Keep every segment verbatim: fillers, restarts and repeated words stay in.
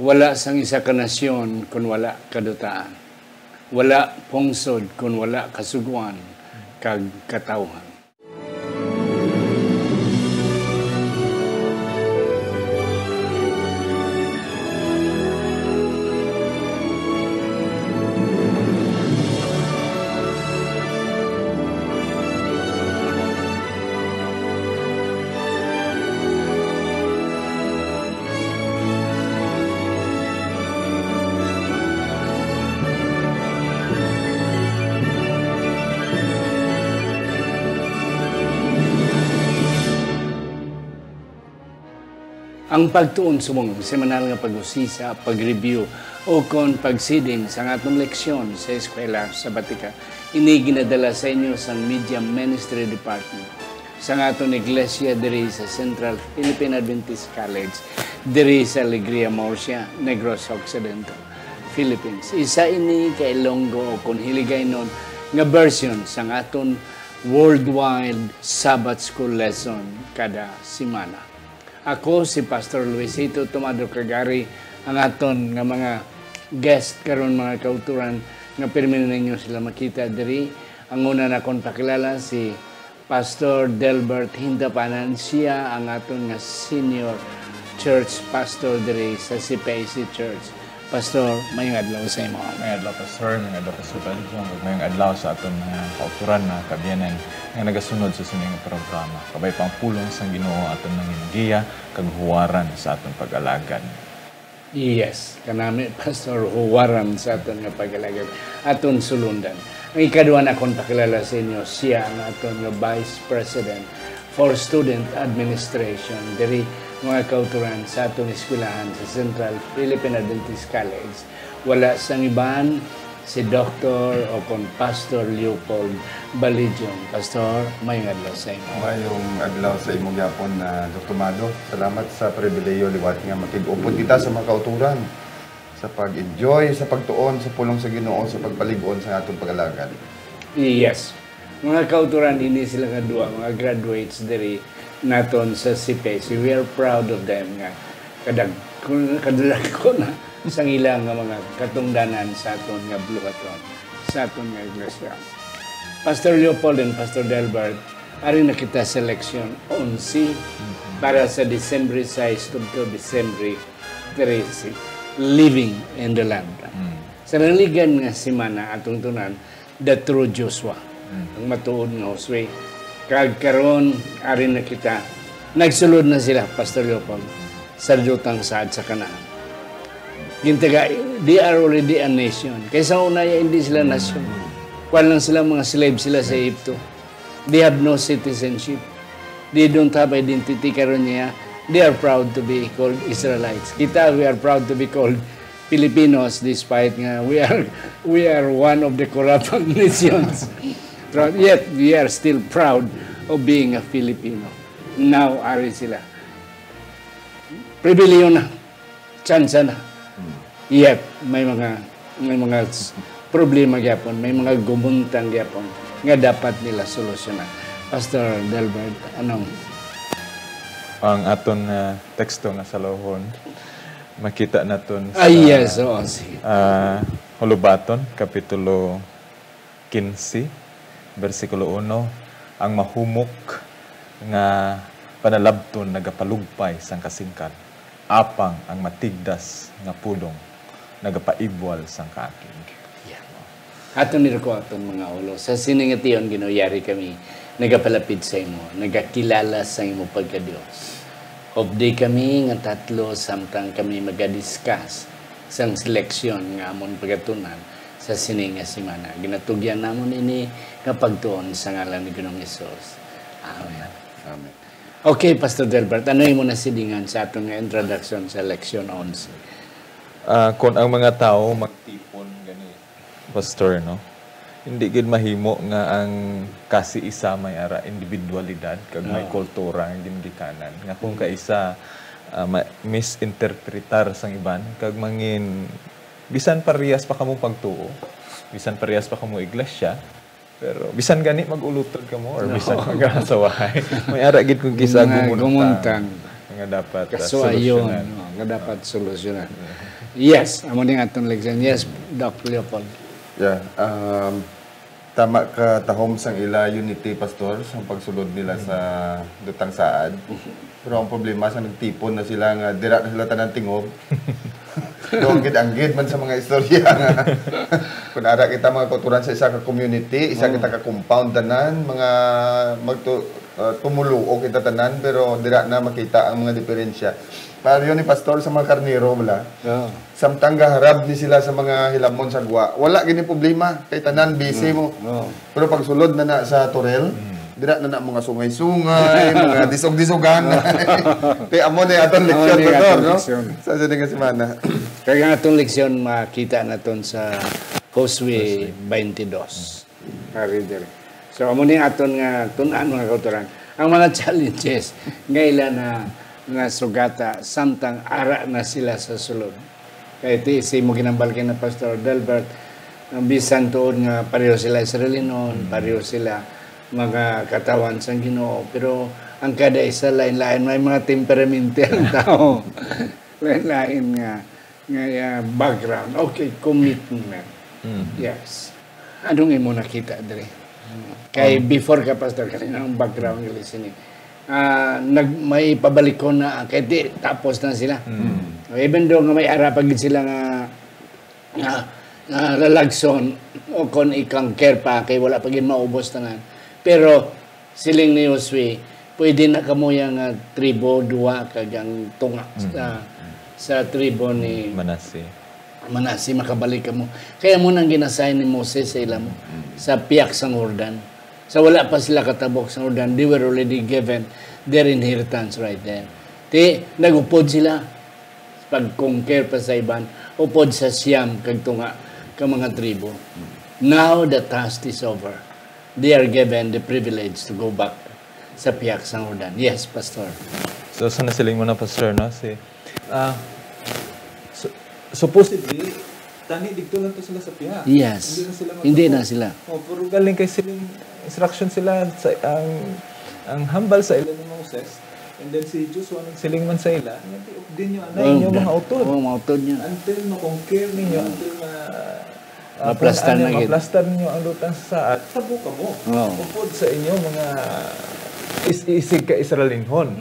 Wala sang isa ka nasyon kon wala kadutaan. Wala pungsod kon wala kasugoan kag katawhan. Ang pagtuon subong semanal nga pag-usisa, pag-review, o kon pagsiding sang aton leksyon sa Eskwela Sabatika, ini ginadala sa inyo sang Media Ministry Department sang aton iglesia diri sa Central Philippine Adventist College, diri sa Alegria Murcia, Negros Occidental, Philippines. Isa ini ka Ilonggo o kon Hiligaynon nga version sang aton worldwide Sabbath School lesson kada semana. Ako si Pastor Luisito Tomado Cagari, ang aton nga mga guest karon, mga kauturan, nga pirmi na ninyo sila makita diri. Ang una nakon pakilala si Pastor Delbert Hindapanan, siya ang aton nga senior church pastor diri sa C P I C Church. Pastor, mayong adlaw sa imo. Mayong adlaw, Pastor. Mayong adlaw, Pastor Benjong. Ug mayong adlaw sa aton mga kauturan, mga kaabyanan nga nagasunod sa sini nga programa. Kabay pa ang pulong sang Ginoo aton mangingiya kag huwaran sa aton pag-alagad. Yes, kanami, Pastor, huwaran sa aton nga pag-alagad. Aton sulundan. Ang ikaduha nakon pakilala sa inyo, siya ang aton nga Vice President for Student Administration diri, mga kauturan, sa aton eskwelahan sa Central Philippine Adventist College. Wala sang iban, si Doktor o kon Pastor Leopold Balidyong. Pastor, mayong adlaw sa imo. Mayong adlaw sa imo gyapon, ah, Doktor Mado. Salamat sa pribilehiyo liwat nga makig-upod kita sa mga kauturan sa pag-enjoy, sa pagtuon sa pulong sa Ginoo, sa pagpalig-on sa atong pag-alagad. Yes. Mga kauturan, ini sila nga duha, mga graduates diri naton sa C P I C. We are proud of them nga kadag-, kadalagko na sang ila nga mga katungdanan sa aton nga buluhaton, sa aton nga iglesia. Pastor Leopold and Pastor Delbert, ari na kita sa leksyon onse para sa December sais tubto December trese, Living in the Land. Mm. Sa naligan nga semana, atong tunan, the true Joshua, Mm. ang matuod nga Josue. Kag karon, ari na kita. Nagsulod na sila, Pastor Leopold, sa diutang saad sa Canaan. Gintaga, they are already a nation. Kay sa una, hindi sila Mm. nasyon. Kuwan lang sila, mga slave sila sa Egypto. They have no citizenship. They don't have identity karon niya. They are proud to be called Israelites. Kita, we are proud to be called Filipinos, despite nga we are, we are one of the corrupt nations. Proud, yet we are still proud of being a Filipino. Now, ari sila. Pribiliyo na. Tsansa na. Hmm. Yet, may mga, may mga s-, problema gyapon, may mga gumuntang gyapon nga dapat nila solusyonan. Pastor Delbert, anong Ang aton, ah, teksto nga salohon, makita naton Ah, sa, yes, oo, sige. ah, Hulubaton, Kapitulo quince, bersikulo uno, "Ang mahumok nga panalabton nagapalugpay sang kasingkal, apang ang matigdas nga pulong nagapaibwal sang kaakig." Yeah. Aton iruko aton mga ulo. Sa sini nga tion, Ginoo, yari kami nagapalapit sa imo, nagakilala sa imo pagka-Dios. Updi kami nga tatlo samtang kami magadiskas sang seleksyon nga amon pagatunan sa sini nga semana. Ginatugyan namon ini nga pagtuon sa ngalan ni Ginoong Hesus. Amen. Amen. Okay, Pastor Delbert, ano imo nasilingan sa aton nga introduction sa leksyon onse? Ah, kung ang mga tawo magtipon gani, Pastor, no? Hindi gid mahimo nga ang kasi isa may ara individualidad kag may Oo. kultura nga ginikanan. Nga kung Mm. kaisa, ah, ma-, misinterpretar sang iban kag mangin-, bisan parehas pa kamo pagtuo, bisan parehas pa kamo iglesia, pero bisan gani mag-ulutod kamo or No. bisan mag-asawahay, may ara gid kung kisa Mga gumuntang. gumuntang. Mga Nga dapat, ah, Kasuayon, solusyonan. No, nga dapat solusyonan. Yes, amo ning atong leksyon. Yes, Doc Leopold. Yeah, um, tama ka tahom sang ila unity, Pastor, sang pagsulod nila sa dutang saad. Pero ang problema, sa nagtipon na sila nga dira na sila tanan tingob. Pero anggid-anggid man sa mga istorya nga kung ara kita, mga kauturan, sa isa ka community, isa kita ka compound tanan, mga magtu uh, tumuluo kita tanan, pero dira na makita ang mga diferensya. Pareho ni Pastor sa mga karnero, bala. Oh. Samtang gaharab ni sila sa mga hilamon sa gwa, wala gini problema. Kay tanan busy mo. Oh. Pero pag sulod na na sa Torel, dira na na mga sungay-sungay, mga disog-disogan. Kay amo na atong leksyon, ni Pastor, atong no? leksyon. Sa sini nga semana. Kaya nga atong leksyon, makita naton sa Josue twenty-two. Ari diri. So, amo ni aton nga tun-an, mga kautoran. Ang mga challenges nga ila na nasugata samtang ara na sila sa sulod. Kay ti si mo ginambal kay na Pastor Delbert, ang bisan tuod nga pareho sila Israelinon, pareho sila mga katawan sang Ginoo, pero ang kada isa lain-lain, may mga temperamente ang tao. Lain-lain nga nga, ah, background. Okay, commitment. Yes. Anong imo nakita diri? Kay before ka, Pastor, kanina ang background nga listening. Ah, nag, may pabalikon na, kay di, tapos na sila. Even though nga may ara pa gid sila nga, nga, nga lalagson o kon i-conquer pa, kay wala pa gid maubos tanan. Pero siling ni Josue, pwede na kamo yang, ah, tribo duwa kag ang tunga sa, sa tribo ni Manasi. Manasi, makabalik kamo. Kaya mo nang ginasahin ni Moses sa ila mo, sa piyak sang Jordan. Sa wala pa sila katabok sa Jordan, they were already given their inheritance right there. Ti, nagupod sila. Pag-conquer pa sa iban, upod sa siyam kag tunga ka mga tribo. Now the task is over. They are given the privilege to go back sa piyak sang Jordan. Yes, Pastor. So, sa nasiling mo na, Pastor, no? Si, ah, su- supposedly, tani dito lang to sila sa piyak. Yes. Hindi na sila Hindi magtubo. na sila. Oh, pero galing kay siling instruction sila sa ang ang hambal sa ila ni Moses. And then si Joshua nagsiling man sa ila, "Nga di-, di nyo anay Oh, inyo da- mga utod. oh, mga utod niya. Until ma-conquer ninyo, until ma ah, Maplastar kung na ano, gid. Maplastar ninyo ang lutang sa saad, tabo ka mo. Oh. Upod sa inyo mga is isig ka Israelinhon."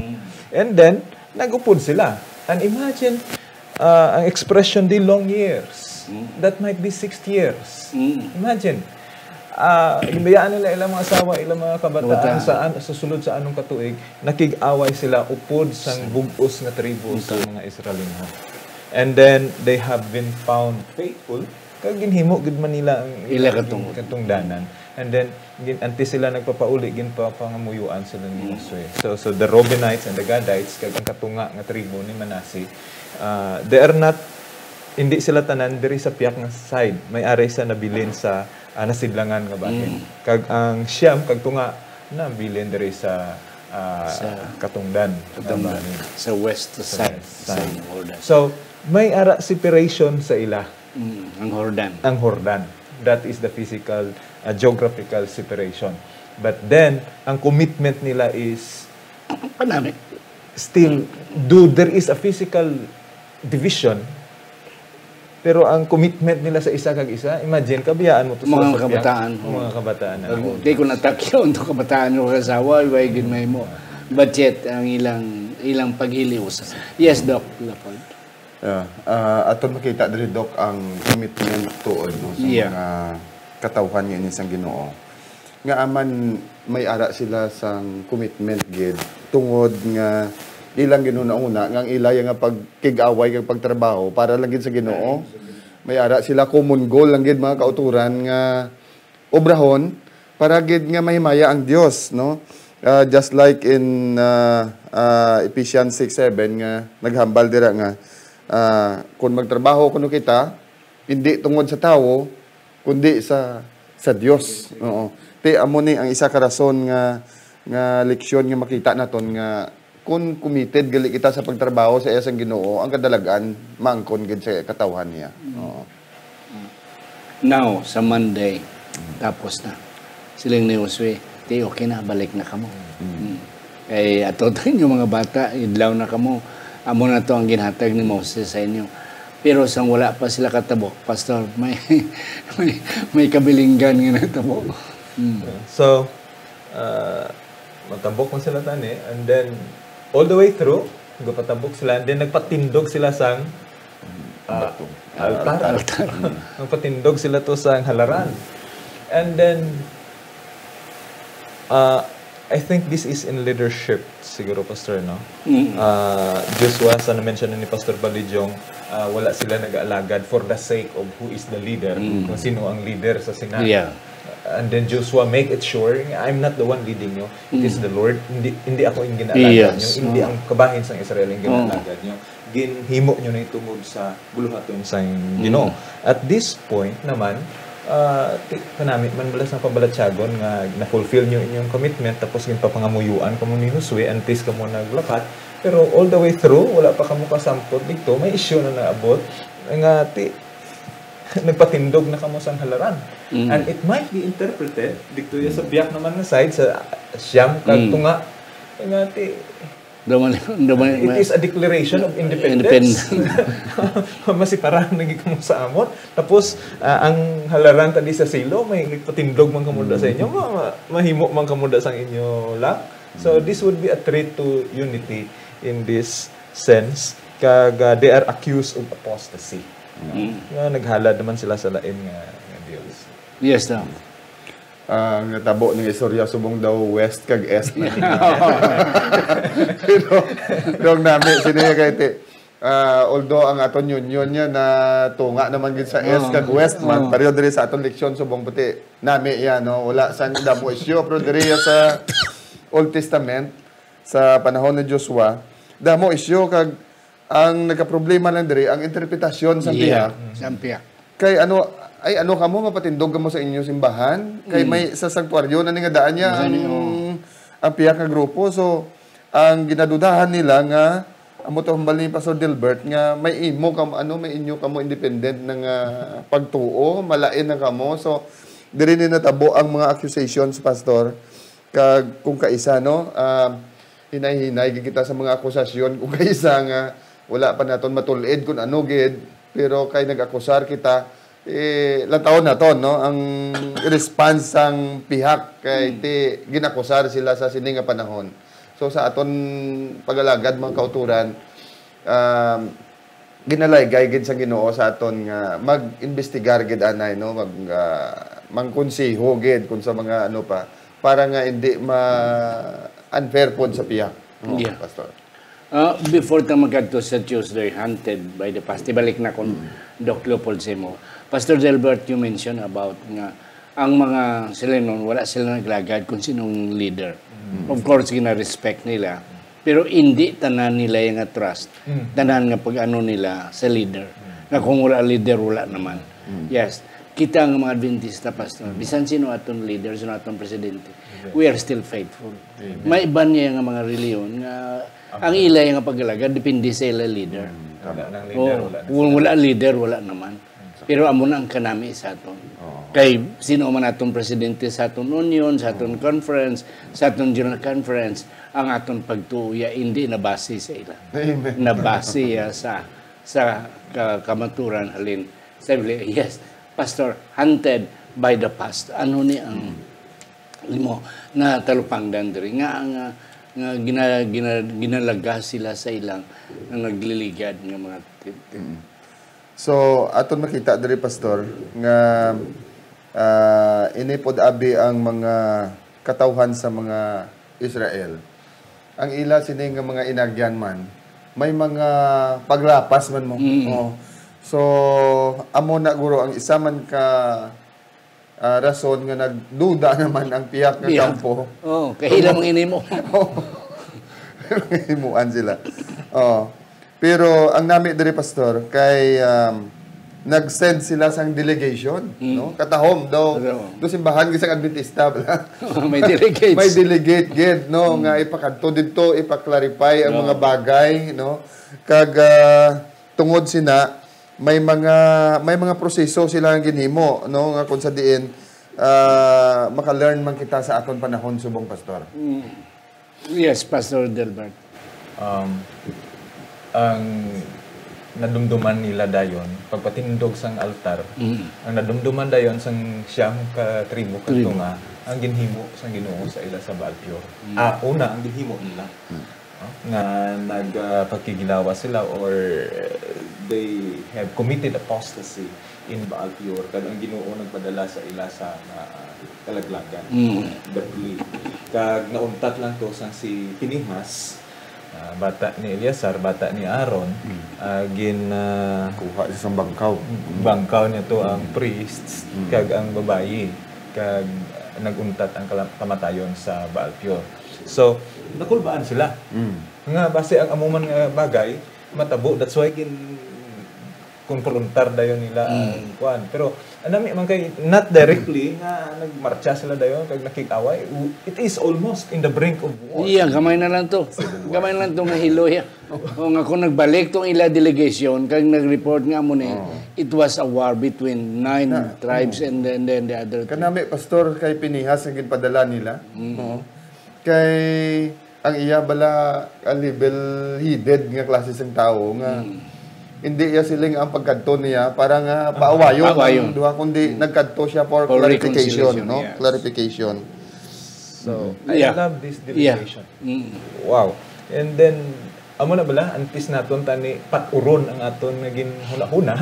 And then, nag-upod sila. And imagine, ah, ang expression, "The long years." That might be sixty years. Mm. Imagine, ah, ginbayaan nila ilang mga asawa, ilang mga kabataan Kabataan. sa, an- sa sulod sa anong katuig, nakig-away sila upod sang bug-os nga tribo sa mga Israelinhon. And then, they have been found faithful, kag ginhimo gid man nila ang Ila katungod. katungdanan. And then, gin, antes sila nagpapauli, ginpapangamuyuan sila ni Josue. So, so the Reubenites and the Gadites, kag ang katunga nga tribo ni Manasi, ah, they are not, hindi sila tanan diri sa piyak nga side. May ari sa nabilin sa, ah, nasidlangan nga bahin. Kag ang siyam kag tunga nabilin diri sa, ah, Sa katungdan nga katungdan. Bahin. Sa west, sa side, West sa side. Jordan. So, may ara separation sa ila Mm, ang Jordan. ang Jordan. That is the physical, uh, geographical separation. But then, ang commitment nila is Panami. still, though there is a physical division, pero ang commitment nila sa isa kag isa, imagine, kabiyaan mo to sa Mga Sophia. kabataan. Mga kabataan na. Pag, kay kung natakyaw to kabataan mo kasawa, iway gid may mo. But yet, ang ilang, ilang paghilios. Yes, Doc Lapod. Yeah. Ah, aton makita diri, Doc, ang commitment tuod, no, sa Yeah. mga katawhan nga ini sang Ginoo. Nga aman may ara sila sang commitment gid, tungod nga ilang ginhuna-huna nga ang ila nga pagkig-away kag pagtrabaho para lang gid sa Ginoo. May ara sila common goal lang gid, mga kauturan, nga obrahon para gid nga mahimaya ang Dios, no? Ah, just like in, ah, ah, Ephesians six seven nga naghambal dira nga, ah, kung magtrabaho kuno kita, hindi tungod sa tawo, kundi sa, sa Dios. Oo. Ti amo ni ang isa ka rason nga, nga leksyon nga makita naton nga kung committed gali kita sa pagtrabaho sa iya sang Ginoo, ang kadalagan maangkon gid sa katawhan niya. Oo. Now, sa Monday, tapos na. Siling ni Josue, "Ti, okay na, balik na kamo." Mm. Kay ato inyo mga bata, idlaw na kamo. Amo na to ang ginhatag ni Moses sa inyo. Pero sang wala pa sila katabok, Pastor, may may, may kabilinggan nga natabo. Mm. So, uh, matabok man sila tani, and then all the way through, gapatabok sila, and then nagpatindog sila sang uh, altar. Altar. Nagpatindog sila to sang halaran. And then, uh, I think this is in leadership, siguro, Pastor, no? Uh, Joshua, sa na-mention ni Pastor Balijong, uh, wala sila nag-aalagad for the sake of who is the leader, kung sino ang leader sa sina. Yeah. And then Joshua make it sure, "I'm not the one leading you. It is the Lord. Hindi, hindi ako yung ginaalagad Yes. nyo. Hindi ang kabahin sang Israel yung ginaalagad nyo. Ginhimo nyo na itungod sa buluhaton sang Ginoo." At this point naman, ah, ti-, kanami man bala sang pabalatyagon nga na-fulfill nyo inyong commitment, tapos ginpapangamuyuan kamo ni Josue, antes kamo naglakat. Pero all the way through, wala pa kamo kasampot dito, may issue na naabot nga ti-, nagpatindog na kamo sang halaran. And it might be interpreted dito ya sa biyak naman nga side, sa siyam ka tunga, nga ti-, Daw man, daw man, it is a declaration of independence. Masiparan na gid kamo sa amon. Tapos, ah, ang halaran tadi sa Silo, may nagpatindog man kamo da sa inyo, ma-, ma-, mahimo man kamo da sang inyo lang. So, this would be a threat to unity in this sense. Kag, ah, they are accused of apostasy. Nga naghalad naman sila sa lain nga, nga Dios. Yes, sir. Ang natabo ning istorya subong daw west kag east na. Pero, pero ang nami, sino yung kay ti-, ah, although ang aton union niya na tunga naman gid sa east kag west man, pareho diri sa aton leksyon subong puti, nami yan, no? Wala sang damo issue, pero diri sa Old Testament, sa panahon ni Joshua, damo issue kag ang nagkaproblema lang diri ang interpretasyon sa pihak. Sa pihak. Kay ano, ay ano kamo, mapatindog kamo sa inyo simbahan? Kay may sa sanktuaryo na ni nga daan niya ang, ang pihak nga grupo. So, ang ginadudahan nila nga, amo to hambal ni Pastor Delbert, nga may imo kamo, ano, may inyo kamo independent na nga pagtuo, malain na kamo. So, diri ni natabo ang mga accusations, Pastor. Kag kung kaisa, no, ah, hinay-hinay gid kita sa mga akusasyon kung kaisa nga wala pa naton matul-id kung ano gid, pero kay nag-akusar kita, eh, lantawon naton, no, ang response sang pihak kay ti ginakusar sila sa sini nga panahon. So sa aton pag-alagad, mga kauturan, um, ginalaygay gid sang Ginoo sa aton nga mag-imbestigar gid anay, no, mag ah, mangkonseho gid kun sa mga ano pa, para nga hindi ma unfair pod sa pihak, no, Yeah. Pastor. Ah, before ta magkadto sa Tuesday, hunted by the past, ibalik na kung Doc Leopold sa imo. Pastor Delbert, you mentioned about nga ang mga Silanon, wala sila naglagad kung sinong leader. Of course, gina-respect nila. Pero hindi tanan nila yung nga trust. Tanan nga pag-ano nila sa leader. Nga kung wala leader, wala naman. Yes. Kita nga mga Adventista, Pastor, bisan sino aton leader, sino aton presidente, we are still faithful. May iban niya nga mga reliyon nga ang ila nga pag-alagad depende sa ila leader. Wala nang Oh, leader, wala na kung wala leader, wala naman. Pero amo na ang kanami sa aton. Kay sino man aton presidente sa aton union, sa aton conference, sa aton general conference, ang aton pagtuo ya hindi nabase sa ila. Amen. Nabase ya sa sa ka- kamaturan halin sa Biblia. Yes, Pastor, hunted by the past. Ano ni ang imo na talupangdan diri nga nga, nga gina, gina, ginalaga sila sa ilang nga nagliligad nga mga ti- ti- So, aton makita diri, Pastor, nga ah, ini pod abi ang mga katawhan sa mga Israel. Ang ila sini nga mga inagyan man, may mga paglapas man mo. Mm. Oh. So, amo na guro ang isa man ka ah, rason nga nagduda naman ang pihak nga Pihak. kampo. Oh, kahila mong inimo. Himuan sila. Oh. Pero ang nami diri, Pastor, kay um, nag-send sila sang delegation, no? Katahom daw. Katahom. Do simbahan gid sang Adventista bala. May delegates. May delegate gid, no, nga ipakadto didto, ipaklarify ang mga bagay, no? Kag ah, tungod sina may mga may mga proseso sila nga ginhimo, no, nga kung sa diin ah, maka-learn man kita sa aton panahon subong, Pastor. Yes, Pastor Delbert. Um, ang nadumduman nila dayon, pagpatindog sang altar, Mm. ang nadumduman dayon sang siyam ka tribo Tribo. kadto nga ang ginhimo sang Ginoo sa ila sa Baal Peor. Mm. Ah, una ang ginhimo nila. No? Nga nagpakighilawas sila or uh, they have committed apostasy in Baal Peor. Kag ang Ginoo nagpadala sa ila sa uh, kalaglagan. Mm. The plague. Kag nauntat lang to sang si Pinehas, ah, bata ni Eleazar, bata ni Aaron, ah, gin ah, Kuha siya sa bangkaw. bangkaw niya to ang priests kag ang babayi, kag nag-untat ang kala- kamatayon sa Baal Peor. So, nakulbaan sila. Mm. Nga basi ang amo man nga bagay matabo, that's why gin konfrontar dayon nila ang kuan. Pero anami man kay not directly nga nagmarcha sila dayon kag nakig-away. It is almost in the brink of war. Iya, gamay na lang to. Gamay na lang to nga hiloy. O nga kung nagbalik tong ila delegation, kag nag-report nga mo ni, it was a war between nine tribes and then, then the other three. Kanami, Pastor, kay Pinehas ang ginpadala nila. Oo. Kay ang iya bala, a level-headed nga klase sang tawo nga hindi iya siling ang pagkadto niya para nga paawayon Paawayon. ang duha, kundi nagkadto siya for, For clarification, reconciliation, no? Yes. Clarification. So, Yeah. I love this Yeah. delegation. Mm. Wow. And then, amo na bala, antes naton tani paturon ang aton nga ginhuna-huna,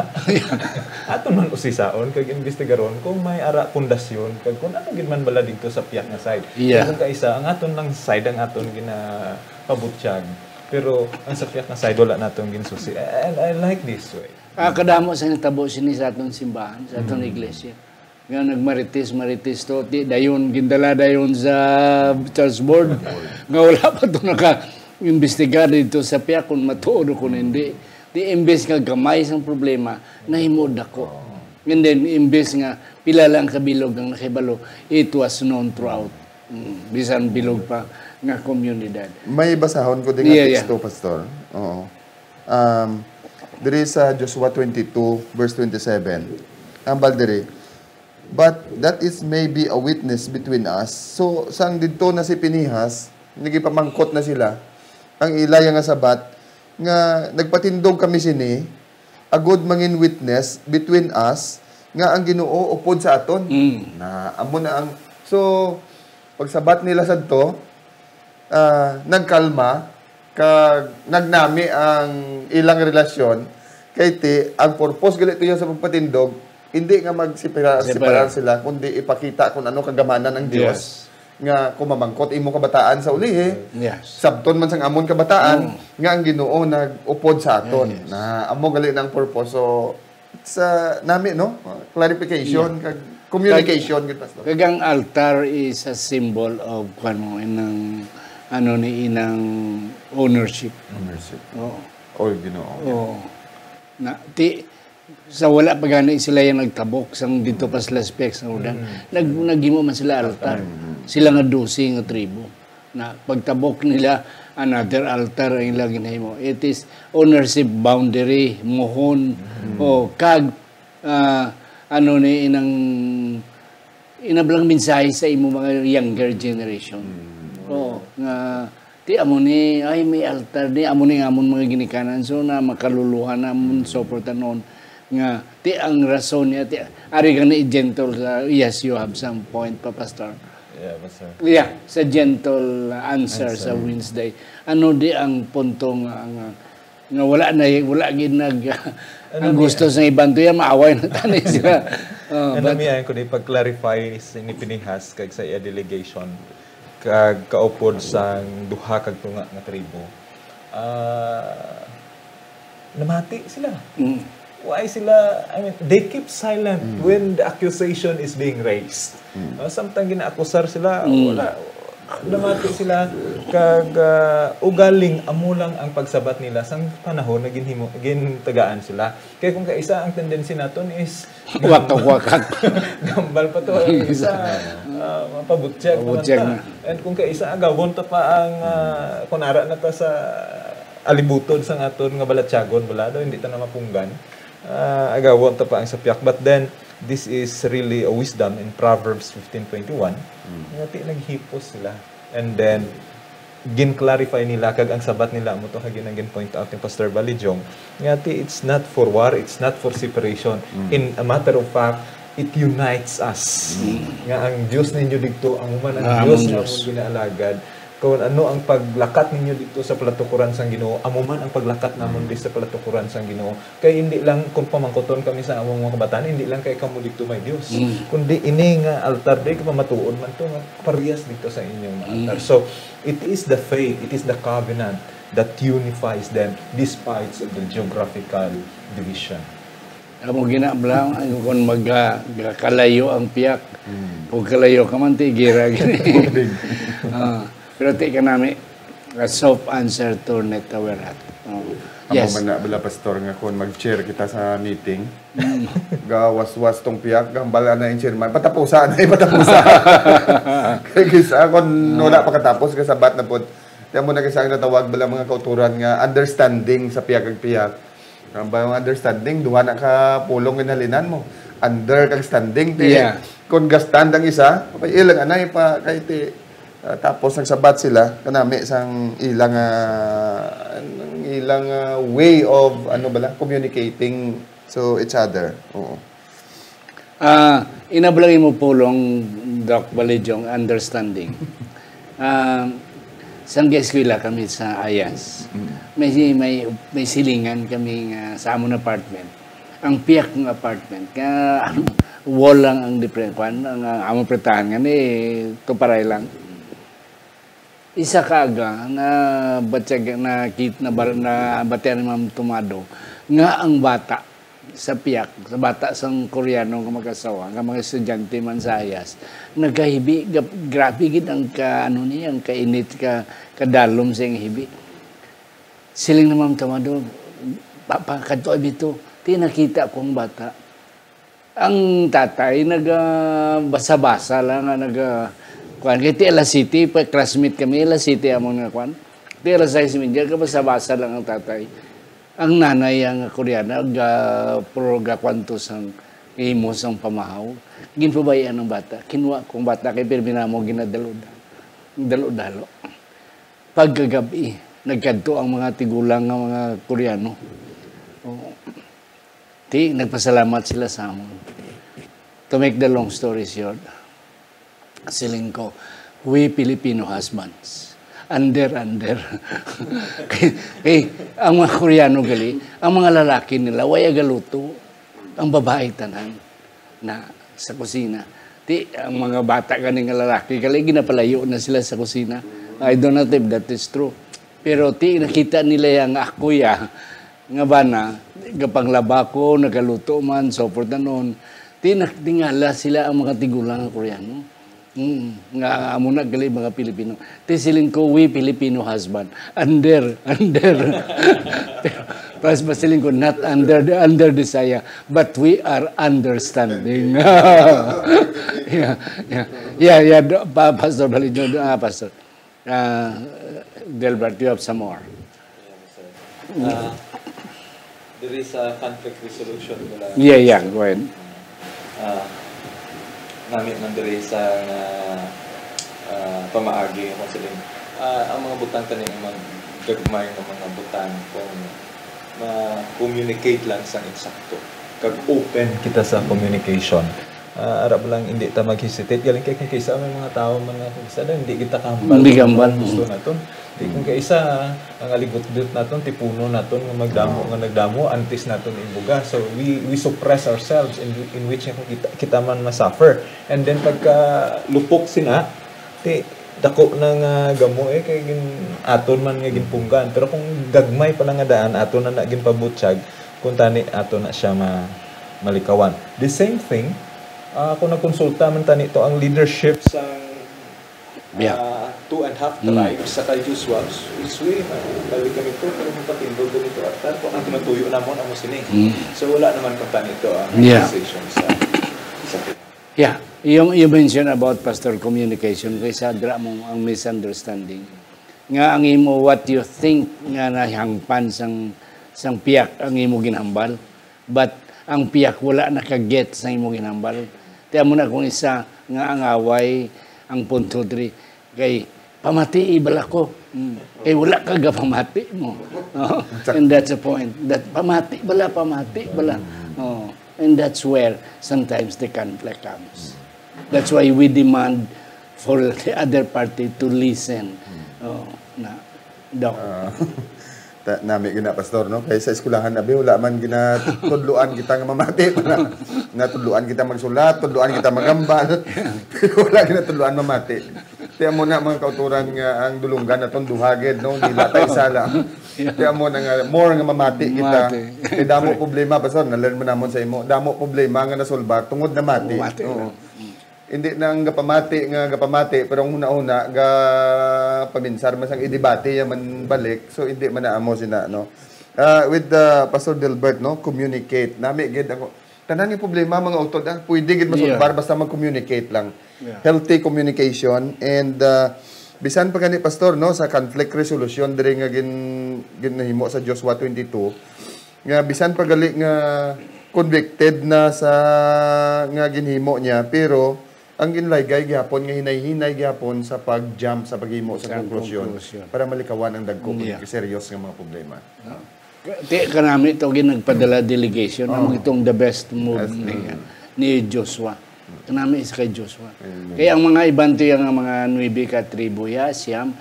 aton man usisaon kag imbestigaron kung may ara pundasyon kag kung ano gid man bala dito sa piyak nga side. Yeah. Kung kaisa, ang aton lang side ang aton ginapabutyag. Pero ang sa piyak nga side, wala naton ginsusi. And I like this way. Ah, kadamo sa nitabo sini sa aton simbahan, sa aton iglesia. Nga nagmarites-marites to, ti dayon gindala dayon sa church board. Nga wala pa to naka-imbestigar dito sa piyak kung matuod o kung hindi. Di imbes nga gamay sang problema, nahimo dako. And then imbes nga pila lang ka bilog ang nakibalo, it was known throughout. Mm, bisan bilog pa nga komunidad. May basahon ko din Yeah, nga yeah. teksto, Pastor. Oo. Um, diri sa Joshua twenty-two, verse twenty-seven, ang bal diri, "But that is maybe a witness between us." So, sang didto na si Pinehas, nagipamangkot na sila, ang ila nga sabat, nga nagpatindog kami sini, agod mangin witness between us, nga ang Ginoo upod sa aton. Mm. Na, amo na ang, so, pagsabat nila sadto, ah, nagkalma, kag nagnami ang ilang relasyon, kay ti, ang purpose gali tuyo sa pagpatindog, hindi nga magsipara-, Separar. separar sila, kundi ipakita kung ano kagamanan ng Dios. Yes. Nga kung mamangkot imo kabataan sa ulihi, Yes. sabton man sang amon kabataan, Mm. nga ang Ginoo nag-upod sa aton. Yes. Na amo gali na ang purpose. So, sa nami, no? Clarification, kag communication, gid, Pastor. Kag ang altar is a symbol of, kuwan mo, inang, ano ni, inang ownership. Ownership. Oo. O, Ginoo. Oo. Na, ti, sa wala pa gani sila yung nagtabok sang dito pa sila specs sa udan. Nag, naghimo man sila altar. Sila nga dosi nga tribo. Na pagtabok nila, another altar ang ilang ginahimo. It is ownership boundary, mohon, o kag, ah, ano ni inang inablang mensahe sa imo mga younger generation. Oo, nga ti amo ni ay may altar ni amo ni amon mga ginikanan so na makaluluhan na amon suportanon nga ti ang rason niya ti ari ka ni gentle sa yes you have some point pa pastor. Yeah, Pastor. Yeah, sa gentle answer, sa Wednesday. Ano di ang punto nga nga, nga wala na wala gid nag ang Ano gusto sa iban to yan maaway na tani sila. Oh, Ano but- niya ko di pag-clarify si ni Pinehas kag sa iya delegation kag kaupod sang duha kag tunga nga tribo. Ah, namati sila. Mm. Why sila, I mean, they keep silent when the accusation is being raised. No, samtang ginaakusar sila, wala, namati sila, kag ah, ugaling amo lang ang pagsabat nila sang panahon na ginhimo, gintagaan sila. Kaya kung kaisa ang tendency naton is Wakak-wakak. Gambal pa to ang isa, ah, mapabutyag pa man Mabutyag ta. na. And kung kaisa, agawon ta pa ang, ah, kung ara na ta sa alibutod sang aton nga balatyagon, bala daw, hindi ta na mapunggan. Ah, agawon ta pa ang sapyak. But then, this is really a wisdom in Proverbs fifteen twenty-one. Nga ti naghipos sila. And then, gin-clarify nila, kag ang sabat nila, amo to, kag yun ang gin-point out ni Pastor Balijong, nga ti, it's not for war, it's not for separation. In a matter of fact, it unites us. Nga ang Dios ninyo didto, amo man ang Ah, Dios among nga Dios. Among ginaalagad. Kung ano ang paglakat ninyo didto sa palatukuran sang Ginoo, amo man ang paglakat namon di sa palatukuran sang Ginoo. Kay hindi lang, kung pamangkuton kami sa among mga kabataan, hindi lang kay kamo didto may Dios. Kundi ini nga altar, di ka pa matuod man to, nga parehas didto sa inyong mga altar. So, it is the faith, it is the covenant that unifies them despite of the geographical division. Amo gina, bala, kung mag, ah, kalayo ang piyak. Kung kalayo ka man, ti gira gini. Ah, pero ti kanami, a soft answer turneth away wrath. Oh. Amo Yes. man na, bala, Pastor, nga kung mag-chair kita sa meeting, gawaswas tong piyak, gambal na yung chairman, patapusa na, patapusa. Kaya kisa, kung wala pa katapos, kasabat na po, kaya mo na kasi ang natawag, bala, mga kauturan nga understanding sa piyak ag piyak. Ang ba yung understanding? Duha na ka pulong ginhalinan mo. Under kag standing. Ti, Yeah. Kung gastand ang isa, okay, ilang anay pa, kay ti, ah, tapos nagsabat sila, kanami sang ilang, ah, ang ilang, ah, way of, ano bala, communicating to each other. Oo. Ah, ina ba lang imo pulong, Doc Balijong, understanding? Ah, sang eskwela kami sa Ayas, may, may, may silingan kami nga sa amon apartment. Ang piyak ng apartment, nga wall lang ang different, kwan, ang, ang among pretahan nga ni tuparay lang. Isa ka aga, na batyag, na kit-, na bar-, na batian ni Ma'am Tomado nga ang bata sa piyak, sa bata sang Koreano nga mag-asawa, nga mga estudyante man sa Ayas, nagkahibi, gap-, grabe gid ang ka-, ano niya, ang kainit, ka-, kadalom sa iyang hibi. Siling ni Ma'am Tomado, "Papa, kadto abi to. Ti nakita ko ang bata." Ang tatay naga-basa-basa lang, nga naga-, kuwan. Kay ti alas siyete, pa, classmate kami, alas siyete amon nga kuwan. Ti alas sais medya, kabasa-basa lang ang tatay. Ang nanay, ang Koreana, ga-, pro-, gakuwan to sang imo sang pamahaw. Ginpabayaan ang bata. Kinuha kong bata kay pirmi namo ginadalo-dalo. Dalo-dalo. Pagkagabi, nagkadto ang mga tigulang nga mga Koreano. Oo. Ti, nagpasalamat sila sa amon. To make the long story short, siling ko, "We Filipino husbands, under, under." Kay, kay, ang mga Koreano gali, ang mga lalaki nila, way agaluto. Ang babae tanan na sa kusina. Ti, ang mga bata gani nga lalaki, gali, ginapalayo na sila sa kusina. I don't know if that is true. Pero ti, nakita nila yang ako ya, nga bana, gapanglaba ko, nagaluto man, so forth and on. Ti, naktingala sila ang mga tigulang nga Koreano. Mm, nga amo na gali mga Pilipino. Ti siling ko, "We Filipino husband." Under, under. Tapos ba siling ko, "Not under the, under the saya, but we are understanding." Yeah, yeah. Yeah, yeah, do, pa, Pastor Balido, do, ah, Pastor. Ah, Delbert, you have some more? Ah, diri sa conflict resolution, wala. Yeah, yeah, go ahead. Ah, nami man diri sa nga, ah, pamaagi nga counseling. Ah, ang mga butang kani, ang mga gagmay nga mga butang, kung ma-communicate lang sa insakto, kag open kita sa communication. Ah, ara ba lang, hindi ta mag-hesitate. Galing kay kung kaysa may mga tao man nga kung kaysa daw, hindi kita kahambal. Hindi kahambal. Gusto naton. Di kung kaysa, ang aligutdot naton, tipuno naton nga magdamo, nga nagdamo, antes naton ibuga. So, we, we suppress ourselves in, in which nga kung kita, kita man ma-suffer. And then, pagka lupok sina, ti, dako na nga gamo, eh, kay gin-, aton man nga ginpunggan. Pero kung gagmay pa lang nga daan, aton na, na ginpabutyag, kung tani aton na siya ma-, malikawan. The same thing, ah, kung nagkonsulta man tani to ang leadership sa, Yeah. ah, two and half Mm. tribes sa kay Joshua, Joshua, balik kami to, pero magpatindog kami to, at kung ang tinutuyo namon, amo sini. Mm. So, wala naman kung tani to ang Yeah. conversation sa, sa Yeah, you, you mentioned about, Pastor, communication, kay sa dra mo ang misunderstanding. Nga ang imo, what you think nga nahangpan sang, sang piyak ang imo ginhambal, but ang piyak wala naka-get sa imo ginhambal. Ti amo na kung isa nga ang away, ang punto diri, kay pamatii bala ko. Mm. Kay wala ka gapamati mo. No? And that's the point. That pamati bala, pamati bala. Oh. And that's where sometimes the conflict comes. That's why we demand for the other party to listen. Oh, na, Doc. Ah, ta-, nami gina, Pastor, no? Kay sa eskwelahan, abi, wala man ginatudloan kita nga mamati. Natudloan kita magsulat, tudloan kita magambal. Pero wala ginatudloan mamati. Kaya mo na, mga kauturan, nga ang dulunggan naton duha gid, no? Dila ta isa lang. Kaya mo na nga, more nga mamati kita. Mati. Kay damo problema, Pastor, na-learn mo namon sa imo. Damo problema nga nasolbar tungod na mati. Mati Oo. lang. Hindi na ang gapamati nga gapamati, pero ang huna-huna, ga paminsar man sang idibati ya man balik. So, hindi man na amo sina, no? Ah, with, ah, Pastor Delbert, no? Communicate. Nami gid ako. Tanan nga problema, mga utod, ah. Pwede gid masulbar Yeah. basta mag-communicate lang. Yeah. Healthy communication and, ah, bisan pa gani, Pastor, no, sa conflict resolution diri nga gin-, ginahimo sa Joshua twenty-two, nga bisan pa gali nga convicted na sa nga ginhimo niya, pero ang ginlaygay gyapon nga hinay-hinay gyapon sa pag-jump sa paghimo sa Sa konklusyon konklusyon. para malikawan ang dagko Yeah. nga serious nga mga problema. Ti kanami to gid nagpadala delegation Oh. amo itong the best move Yes, ni, mm. ni Joshua. Kanami isa kay Joshua. Amen. Kaya ang mga iban to yung mga nuebe ka tribo ya, siyam,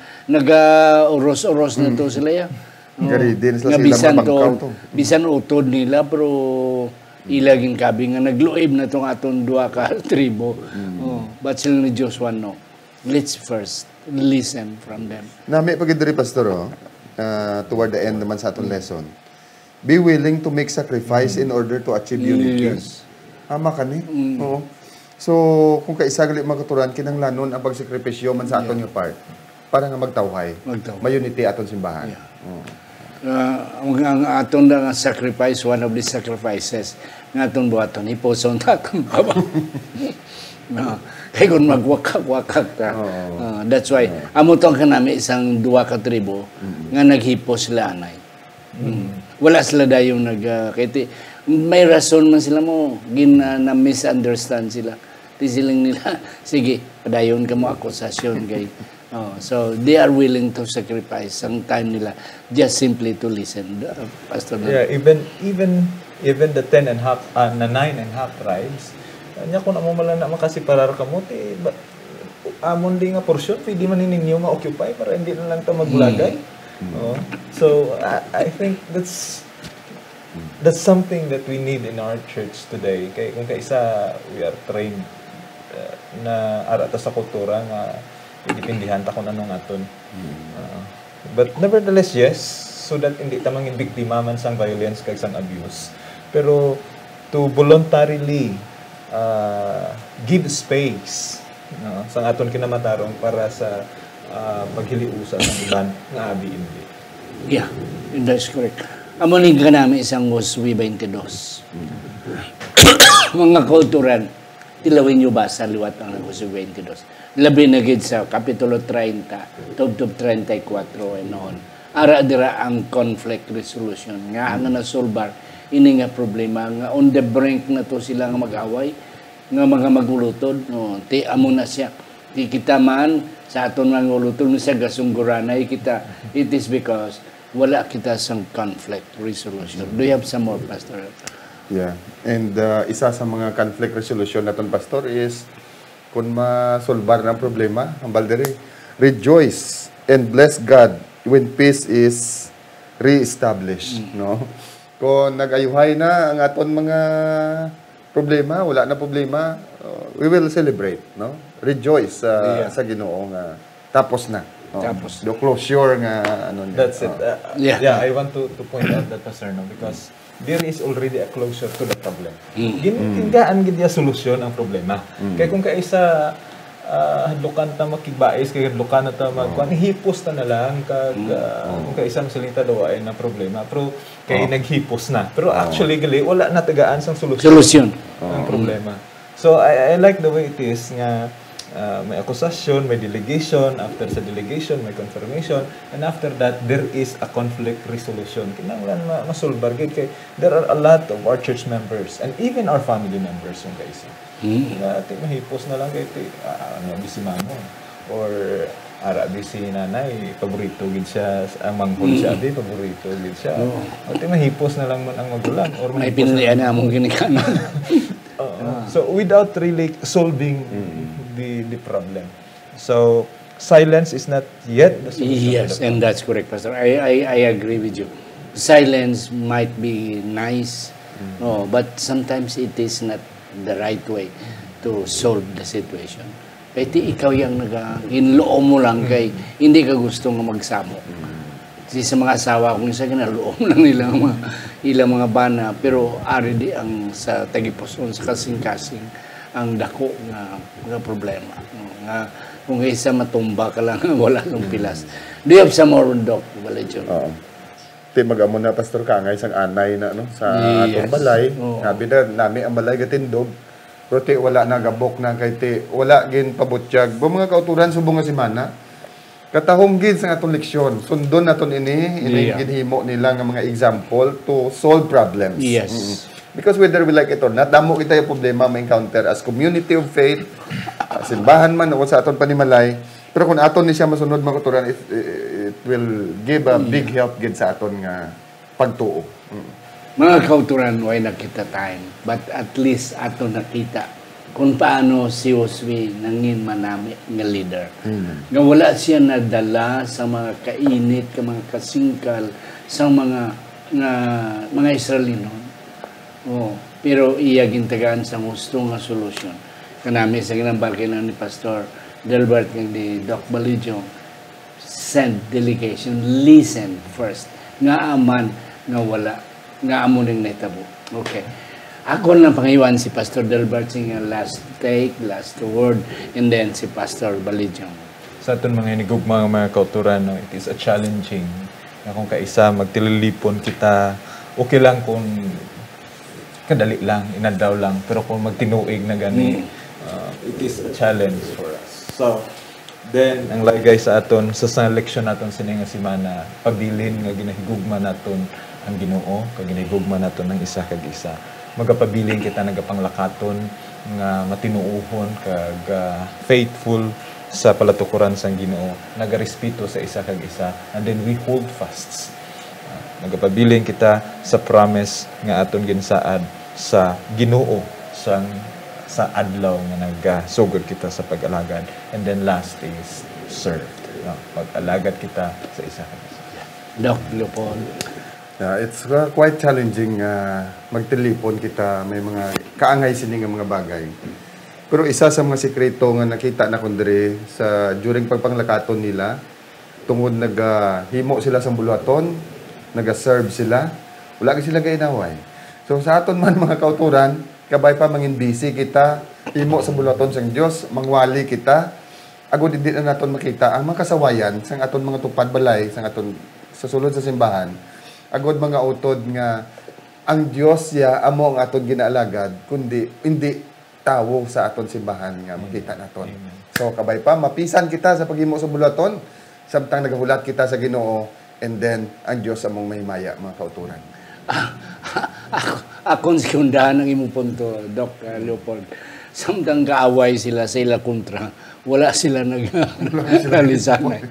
naga-uros-uros na to sila ya. Gari din sila nga sila bisan mabangkaw to, to. bisan utod nila, pero ila ginkabi nga nagluib na tong aton duha ka tribo. Mm. Oh, but sila ni Joshua, no. Let's first listen from them. Nami pa gid diri, Pastor, oh. Ah, toward the end naman sa aton lesson. Be willing to make sacrifice in order to achieve unity. Yes. Tama ka ni? Mm. Oo. So, kung kaisa gali mga kauturan, kinahanglanon ang pagsakripisyo man sa aton Yeah. nga part para nga magtawhay. Magtawhay. May unity aton simbahan. Yeah. Oo. Ah, ang, ang aton na nga sacrifice, one of the sacrifices nga aton buhaton, hipuson ta aton baba. No? Kay kung magwakag-wakag ta. Oo. Ah, that's why, Oo. amo to ang kanami isang duha ka tribo Mm. nga naghipos sila anay. Mm. Wala sila dayon nag, ah, kay ti-, may rason man sila mo, gin-, ah, na-misunderstand sila. Ti siling nila, "Sige, padayon ka mo akusasyon kay," oh, so they are willing to sacrifice ang time nila just simply to listen. Uh, Pastor Don. Yeah, even, even, even the ten and half, ah, na nine and half tribes, uh, nya kung amo man lang na makasiparar kamo, ti, ba, amon di nga porsyon, pwede man ni ninyo ma-occupy para hindi na lang ta magbulagay. Mm. Mm. Oh. So, I, I think that's, Mm. that's something that we need in our church today. Kay kung kaisa, we are trained, uh, na ara ta sa kultura nga depindihan ta kung anong aton. Mm. Uh, but nevertheless, yes, so that hindi ta mangin biktima man sang violence kag sang abuse. Pero to voluntarily, uh, give space, no, sang aton kinamatarong para sa, ah, paghiliusa sang iban nga abi indi. Yeah, that is correct. Amo ning kanami sang Josué twenty-two. Mga kauturan, tilawin niyo ba sa liwat ang Josué twenty-two? Labi na gid sa Kapitulo treinta, tubtob treinta y cuatro, and on. Ara dira ang conflict resolution. Nga, nga nasolbar ini nga problema, nga on the brink na to sila nga mag-away, nga mga mag-ulutod, no? Ti amo na siya. Ti kita man, sa aton mga ulutod, sa gasungguranay kita, it is because wala kita sang conflict resolution. Do you have some more, Pastor? Yeah. And, uh, isa sa mga conflict resolution naton, Pastor, is kung masolbar na ang problema, ang baldiri, "Rejoice and bless God when peace is reestablished," Mm. no? Kung nag-ayuhay na ang aton mga problema, wala na problema, uh, we will celebrate, no? Rejoice sa, Yeah. sa Ginoo nga tapos na. Oh, Tapos. the closure nga, ano niya. That's it. Oh. Uh, Yeah. yeah, I want to, to point out that, Pastor, no, because there is already a closure to the problem. Mm. Gin-, Mm. gingaan gid niya solusyon ang problema. Mm. Kay kung kaisa, ah, hadlukan ta makigbais, kay hadlukan na ta mag-, Oh. kuwan, hipos ta na lang, kag, Mm. ah, Oh. kung kaisa masiling ta daw, ay na problema. Pero kay Oh. naghipos na. Pero Oh. actually, gali, wala natagaan sang solusyon Solusyon. ang Oh. problema. So, I, I like the way it is nga, ah, may akusasyon, may delegation, after sa delegation, may confirmation, and after that, there is a conflict resolution. Kinahanglan ma-, masulbar gid kay there are a lot of our church members and even our family members yung kaisa. Hmm. Nga, ti, mahipos na lang kay ti, ah, ano, bisimano. Or, Ara, di si nanay, paborito gid siya, ang manghod siya, Mm. di, paborito gid siya. Oo. Ati mahipos na lang man ang magulang, or May mahipos na pinilian lang. na among ginikanan. Oo. Ah. So, without really solving Mm. the, the problem. So, silence is not yet the solution to Yes, the and problem. that's correct, Pastor. I, I, I agree with you. Silence might be nice, Mm. no, but sometimes it is not the right way to solve the situation. Kay ti ikaw yang naga-, ginluom mo lang kay Mm. hindi ka gusto nga magsamo. Mm. Di sa mga asawa, kung isa, ginaluom lang nila ang mga, ilang mga bana, pero ari di ang sa tagipusoon, sa kasing-kasing, ang dako nga, nga problema. Nga kung isa matumba ka lang, wala kang Mm. pilas. Do you have some more, Doc Balijon? Oo. Ti mag-amo na, Pastor, kangay sang anay na, no, sa Yes. atong balay. Oo. Sabi na, nami ang balay gatindog. Pero ti wala na, gabok na kay ti wala gin pabutyag. Ba, mga kauturan, subong nga semana, katahom gid sang atong leksyon. Sundon naton ini, ini Yeah. ginhimo nila nga mga example to solve problems. Yes. Mm-mm. Because whether we like it or not, damo kita yung problema ma-encounter as community of faith, ah, simbahan man o sa aton panimalay. Pero kung aton ni siya masunod, mga kauturan, it, it will give a Mm. big help gid sa aton nga pagtuo. Mm. Mga kauturan, way na kita time, but at least ato nakita kung paano si Josue nangin manami nga leader. Mm. Nga wala siya nadala sa mga kainit, ka mga kasingkal, sa mga, nga, mga Israelinon. Oh, pero iya gintagaan sa gusto nga solusyon. Kanami sa ginambal kay ni Pastor Delbert kag ni Doc Balijo, send delegation, listen first. Ngaa man nga wala, nga amo ning nahitabo. Okay. Ako lang pangayoan si Pastor Delbert sing last take, last word, and then si Pastor Balijo. Sa aton mga hinigugma nga mga kauturan, no, it is a challenging nga kung kaisa magtililipon kita, okay lang kung kadali lang, inadlaw lang, pero kung magtinuig na gani, Mm. uh, it is a challenge for us. So, then, ang laygay sa aton, sa, sa leksyon naton sini nga semana, pabilin nga ginahigugma naton ang Ginoo, kag ginahigugma naton ang isa kag isa. Magapabilin kita, nagapanglakaton nga matinuohon kag, ah, faithful sa palatukoran sang Ginoo, nagarespeto sa isa kag isa, and then we hold fasts. Ah, nagapabilin kita sa promise nga aton ginsaad sa Ginoo sang, sa adlaw nga nagasugod kita sa pag-alagad. And then last is serve. No? Mag-alagad kita sa isa kag isa. Doc Leopold. Yeah, it's, uh, quite challenging nga magtilipon kita, may mga kaangay sini nga mga bagay. Pero isa sa mga sikreto nga nakita nakon diri sa, during pagpanglakaton nila, tungod nagahimo sila sang buluhaton, nagaserve sila, wala gid sila gainaway. So, sa aton man, mga kauturan, kabay pa mangin busy kita, himo sa buluhaton sang Dios, mangwali kita, agod hindi na naton makita ang mga kasawayan sang aton mga tupad balay, sang aton, sa sulod sa simbahan, agod mga utod nga ang Dios ya amo ang aton ginaalagad, kundi hindi tawo sa aton simbahan nga Amen. makita naton. Amen. So, kabay pa, mapisan kita sa paghimo sa buluhaton, samtang nagahulat kita sa Ginoo, and then ang Dios among mahimaya, mga kauturan. Ako, akon sekundahan ang imong punto, Doc, uh, Leopold. Samtang kaaway sila sa ila kontra, wala sila nag-, Wala sila nalisanay.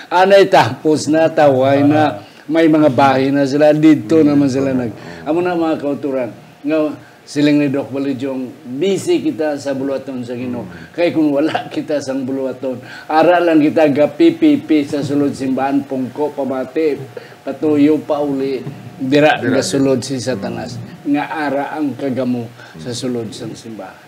Anay tapos na, taway na, Ah. may mga bahin na sila, dito Mm, naman sila correct. nag-, amo na, mga kauturan, nga siling ni Doc Balijong, busy kita sa buluhaton sa Ginoo. Mm. Kay kung wala kita sang buluhaton, ara lang kita gapipipi sa sulod simbahan, pungko, pamati, patuyo, pauli, dira Dira. gasulod si Satanas, Mm. nga ara ang kagamo sa Mm. sulod sang simbahan.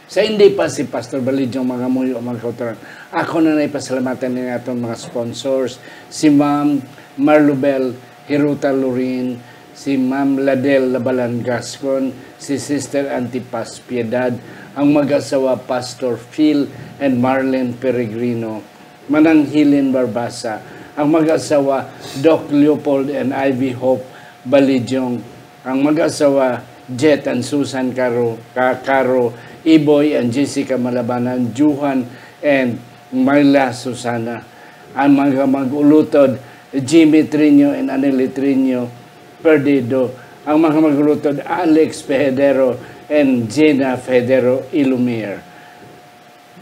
Sa hindi pa si Pastor Balijong mangamuyo, mga kauturan, ako na naipasalamatan ni aton mga sponsors, si Ma'am Marlubel Hiruta Lorin, si Ma'am Ladel Labalan Gascon, si Sister Antipas Piedad, ang mag-asawa Pastor Phil and Marlene Peregrino, Manang Helen Barbasa, ang mag-asawa Doc Leopold and Ivy Hope Balijong, ang mag-asawa Jet and Susan Caro, Ca-, Caro, Iboy and Jessica Malabanan, Johan and Myla Susana, ang mga mag-ulutod, Jimmy Trino and Aneli Trino Perdido, ang mga mag-ulutod, Alex Pehedero and Gina Federo Ilumir,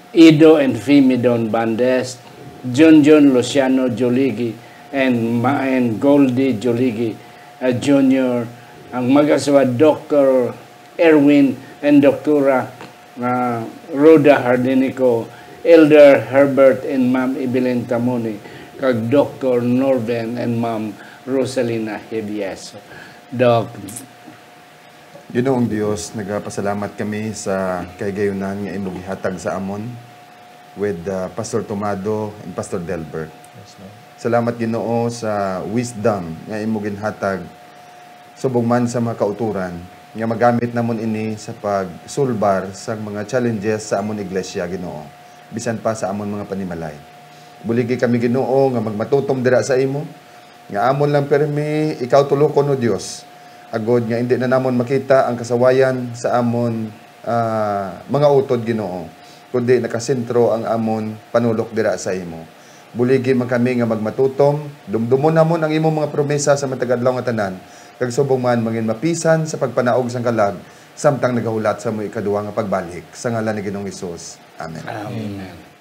Ido and Fimi Don Bandes, Junjun Luciano Joligi and, Ma- and Goldie Joligi, uh, Junior, ang mag-asawa, Doctor Erwin and Doctora, uh, Rhoda Hardinico, Elder Herbert and Ma'am Evelyn Tamuni, kag Doctor Norben and Ma'am Rosalina Hebiaso. Doc, Ginoong Dios, nagapasalamat kami sa kahigayunan nga imo gihatag sa amon with, uh, Pastor Tomado and Pastor Delbert. Salamat, Ginoo, sa wisdom nga imo ginhatag subong man sa mga kauturan nga magamit namon ini sa pagsulbar sa mga challenges sa amon iglesia, Ginoo, bisan pa sa amon mga panimalay. Buligi kami, Ginoo, nga magmatutom dira sa imo, nga amon lang pirmi ikaw tulokon, O Dios, agod nga indi na namon makita ang kasawayan sa amon, ah, mga utod, Ginoo, kundi nakasentro ang amon panulok dira sa imo. Buligi man kami nga magmatutom, dumdumon namon ang imong mga promesa sa matag adlaw nga tanan, kag subong man mangin mapisan sa pagpanaog sang kalag, samtang nagahulat sa mo ikaduha nga pagbalik. Sa ngalan ni Ginoong Hesus. Amen. Amen.